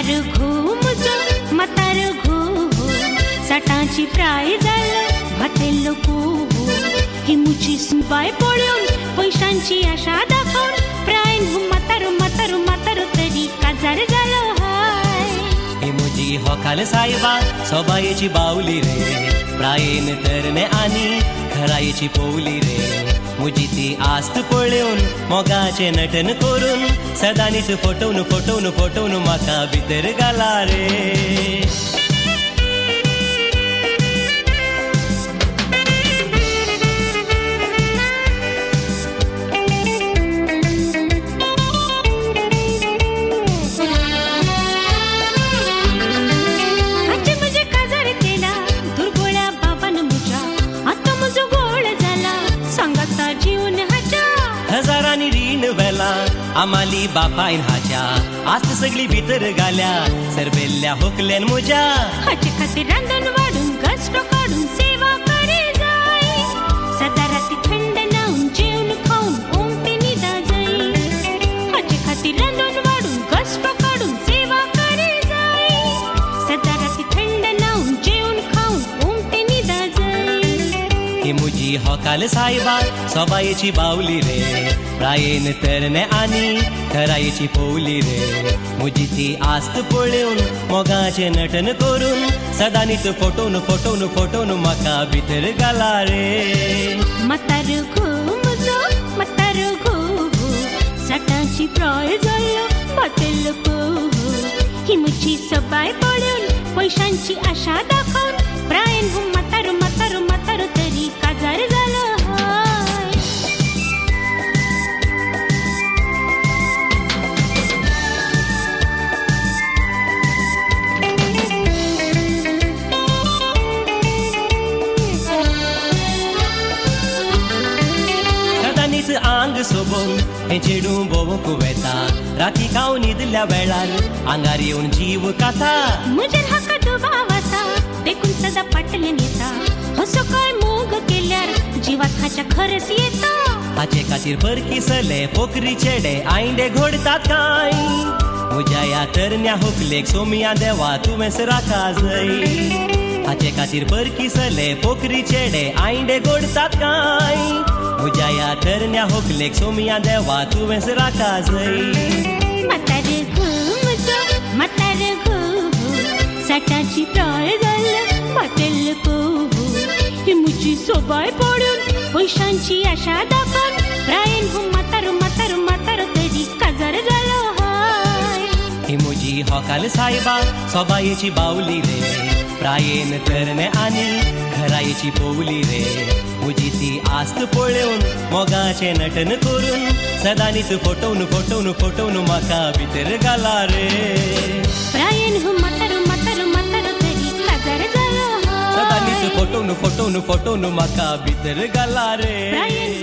म्हातारो घोव म्हजो म्हातारो घोव साठांची प्राय जालो भातेल्लो कोव ही मुजी सुनबाय पळोवन पयशांची आशा दाखोवन प्रायन म्हातारो म्हातारो म्हातारो तरी काजार जालो हाय. ही मुजी होकाल सायबा सोबायेची बावली रे प्रायेन तरणे आनी खरायेची पोवली रे. मुजी ती आस्त पळोवन मोगाचें नटन करून सदांनीच फटोवन फटोवन फटोवन म्हाका भितर घाला रे. हजारांनी रीण वेला आमाली बापायन हाच्या आस्त सगळी भितर घाल्या सरबेल्ल्या होकल्यान मुज्या. हाचे खातीर रांदन वाडून कश्ट काडून सेवा करे जाय सदा राती थंड न्हावन जेवन खावन ओमते न्हिदा जाय. हाचे खातीर रांदन वाडून कश्ट काडून सेवा करे जाय सदा राती थंड न्हावन जेवन खावन ओमते न्हिदा जाय. ही मुजी होकाल सायबा सोबायेची बावली रे प्रायेन तरणे आनी खरायेची पोवली रे. मुजी ती आस्त पळोवन मोगाचें नटन करून सदांनीच फटोवन फटोवन फटोवन म्हाका भितर घाला रे. म्हातारो घोव म्हजो म्हातारो घोव साठांची प्राय जालो भातेल्लो कोव ही मुजी सबाय पळोवन पयशांची आशा दाखोवन प्रायेन म्हातारो म्हातारो म्हातारो तरी काजार जालो हाय. सदांनीच आंग सोबोवन हें चेडूं भोंवूंक वेता राती खावन न्हिदल्या वेळार आंगार येवन जीव खाता. म्हजेर हाका दुबाव आसा देखून सदां फाटल्यान येता असो काय मोग केल्यार जिवाक हाच्या खरस येता. हाचे खातीर परकी सले पोकरी चेडे आयंडे घोडतात काय मुज्या ह्या तरण्या होकलेक सोमिया देवा तुवेंच राखा जाय. हाचे खातीर परकी सले पोकरी चेडे आयंडे घोडतात काय मुज्या ह्या तरण्या होकलेक सोमिया देवा तुवेंच राखा जाय. म्हातारो घोव म्हजो म्हातारो घोव साठांची प्राय जालो भातेल्लो कोव ही मुजी सोबाय पडून पयशांची आशा दाखोवन प्रायेन म्हातारो म्हातारो म्हातारो तरी काजार जालो हाय. ही मुजी होकाल सायबा सोबायेची बावली रे प्रायेन तरणे आनी खरायेची पोवली रे. मुजी ती आस्त पळोवन मोगाचें नटन करून सदांनीच फटोवन फटोवन फटोवन म्हाका भितर घाला रे. प्रायेन म्हातारो म्हातारो म्हातारो तरी काजार जालो हाय. सदांनीच फटोवन फटोवन फटोवन म्हाका भितर घाला रे. प्रायेन.